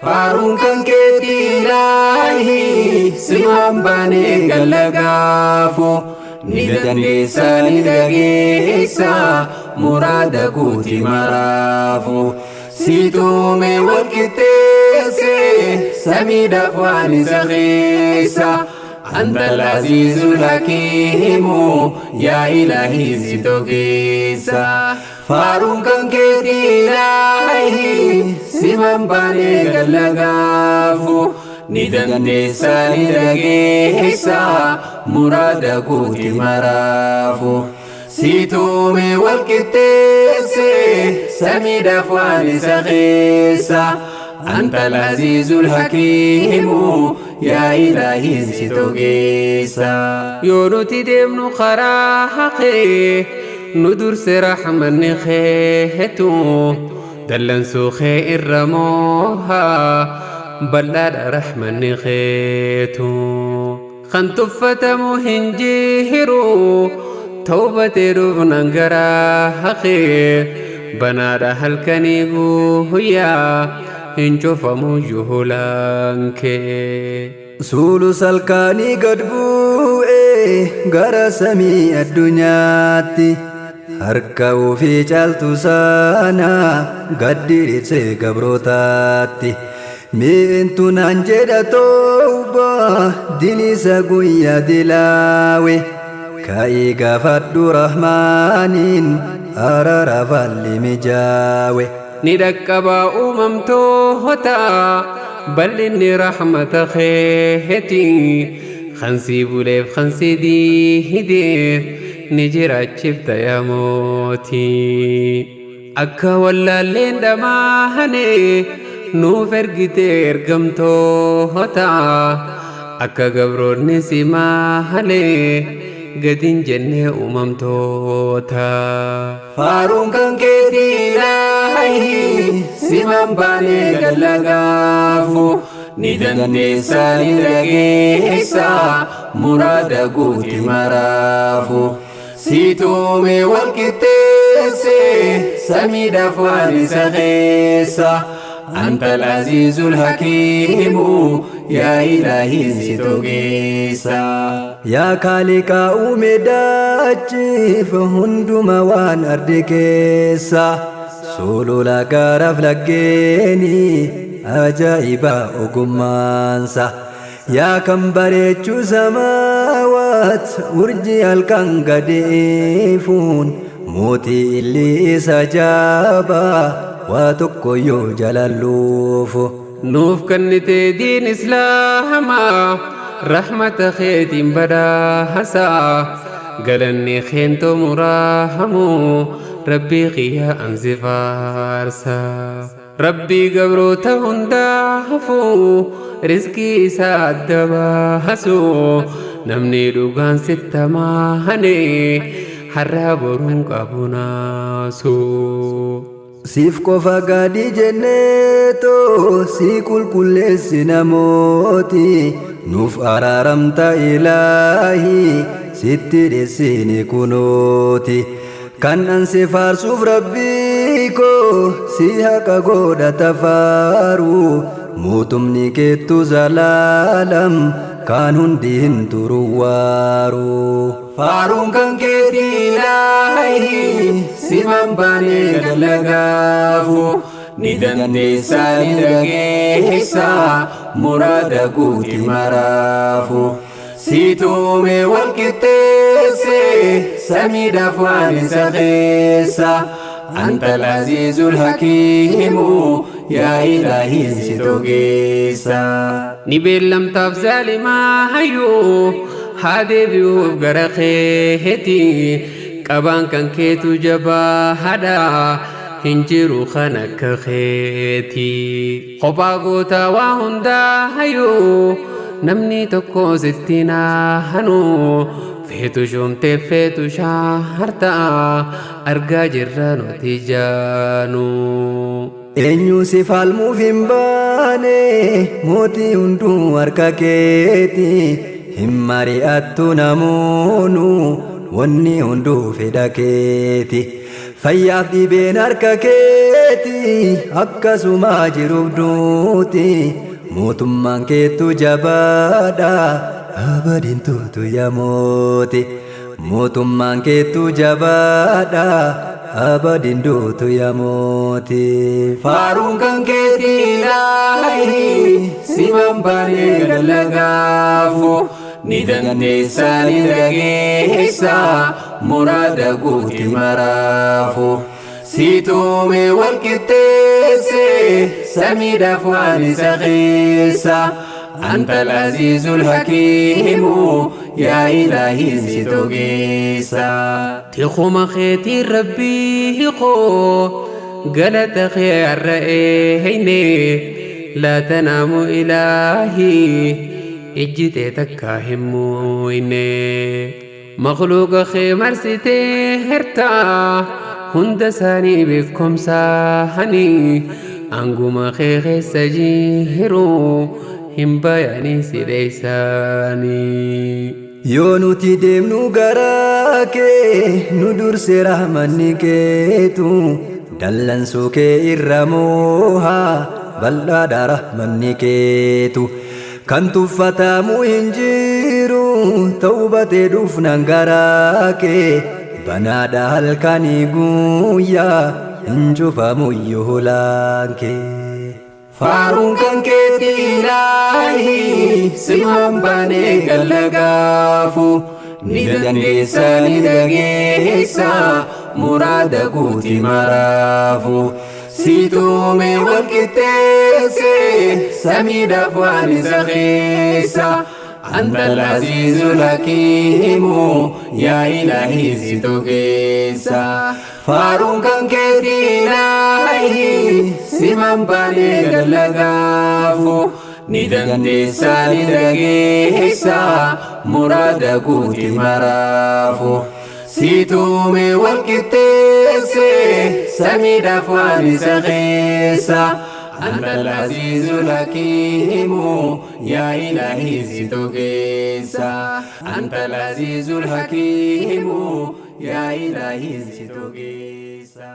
Faaruun kan keetii ilaahi simaan baanee gallagaafu ni dandeessa ni dhageessa muraada guuti maraafu siituume wal qixxeesse samiidhaaf waan isa keessa anta al-aziizul hakiimu yaa ilaahii si togeessa. Faaruun kan keetii ilaahi siman baanee gallagaafu ni dandeessa ni dhageessa muraada guuti maraafu siituume wal qixxeesse samiidhaaf waan isa keessa anta al-aziizul hakiimu yaa ilaahii si togeessa. Yoo nuti deemnu karaa haqee nu durse rahmanni keetu dallansuu kee irra moohaa bal'aadha rahmanni keetu. Kan tuffatamu hin jiru tawbatee dhufnan gara haqee banaadha halkanii guyyaa hin cufamu juhulaan kee. Suulu salkaanii gad bu'ee gara samii addunyaatti harka ofii caaltu sana gad diriirsee gabrootaatti. Mi'intu naan jedha tawbaa dilisa guyyaa dilaawe ka'ii gaafadhu rahmaaniin araara falli mijaawe. Ni dhaqqabaa uumamtoota bal'inni rahmata keeti kan sii buleef kan sii diidee ni jiraachifta yaa mootii. Akka wallaalleen dhamaane nuuf ergite ergamtoota akka gabroonni si maalee gadin jennee uumamtoota. Faaruun kan keetii ilaahi siman baanee gallagaafu ni dandeessa ni dhageessa muraada guuti maraafu siituume wal qixxeesse samiidhaaf waan isa keessa anta al-aziizul hakiimu yaa ilaahii si togeessa. Yaa kaaliqaa uume daachiif hunduma waan ardi keessa sulula gaaraaf laggeeni ajaa'iba ogummaansa. Yaa kan bareechuu samaawaat urjii halkan gadiifuun mootii illi isa jaabaa waa tokko yoo jalalluufu. Nuuf kennite diin islaamaa rahmata keetiin badhaasaa galanni keento muraahamu rabbii kiyya ansi faarsa. Rabbii gabroota hundaafu rizqii isaa adda baasu namni dhugaan sitti amaane har'a boruun qabu naasu. Siif qofa gadi jenneetoo si qulqulleessi namooti nuuf araaramta ilaahi sitti dheessine kunooti. Kan an si faarsuuf rabbii koo si haqa godhata faaru mootumni keettu zalaalam kaan hundi hin turu waaru. Faaruun kan keetii ilaahi siman baanee gallagaafu ni dandeessa ni dhageessa muraada guuti maraafu siituume wal qixxeesse samiidhaaf waan isa keessa anta al-aziizul hakiimu yaa ilaahii si togeessa. Ni beellamtaaf zaalimaa hayyuu haa deebi'uuf gara keeti qabaan kan keetu jabaa hadha hin jiru kan akka keeti. Kophaa gootaa waa hundaa hayyuu namni tokko sitti naahanu feetu shuumtee feetu shaarta argaa jirra nuti jaanu. Eenyu si falmuuf hin baane mootii hunduu harka keeti hin mari'attu namoonu wanni hunduu fedha keeti. Fayyaaf dhibeen harka keeti akkasuma jiruuf duuti. Mootummaan keetu jabaadha abadiin turtu yaa mooti. Mootummaan keetu jabaadha abadiin duutu yaa mooti. Faaruun kan keetii ilaahi siman baanee dallagaafu ni dandeessa ni dhageessa muraada guuti maraafu. Situume wal qixxeesse samiidhaaf waan isa keessa. Anta al-aziizul hakiimu yaa ilaahii si togeessa. Tikuma keetiin rabbii koo galata kee har'a eeyne laa tanaamu ilaahii ijji tee takkaa hin muuyne. Makhluuqa kee marsitee hertaa hunda isaanii beekumsaanii anguma kee keessa jiru hin bayanii si dheeysaanii. Yoo nuti deemnu garaa kee nu durse rahmanni keetu dallansuu kee irra moohaa bal'aadha rahmanni keetu. Kan tuffatamu hin jiru tawbatee dhufnaan garaa kee banaadha halkanii guyyaa hin cufamu iyyuu hulaan kee. Faaruun kan keetii ilaahi siman baanee gallagaafu ni dandeessa ni dhageessa muraada guuti maraafu. Situume wal qixxeesse samiidhaaf waan isa keessa. Anta al-aziizul hakiimu yaa ilaahii si togeessa. Faaruun kan keetii ilaahi siman baanee dallagaafu ni dandeessa ni dhageessa muraada guuti maraafu. Situume wal qixxeesse samiidhaaf waan isa keessa. Anta al-aziizul hakiimu yaa ilaahii si togeessa. Anta al-aziizul hakiimu yaa ilaahii si togeessa.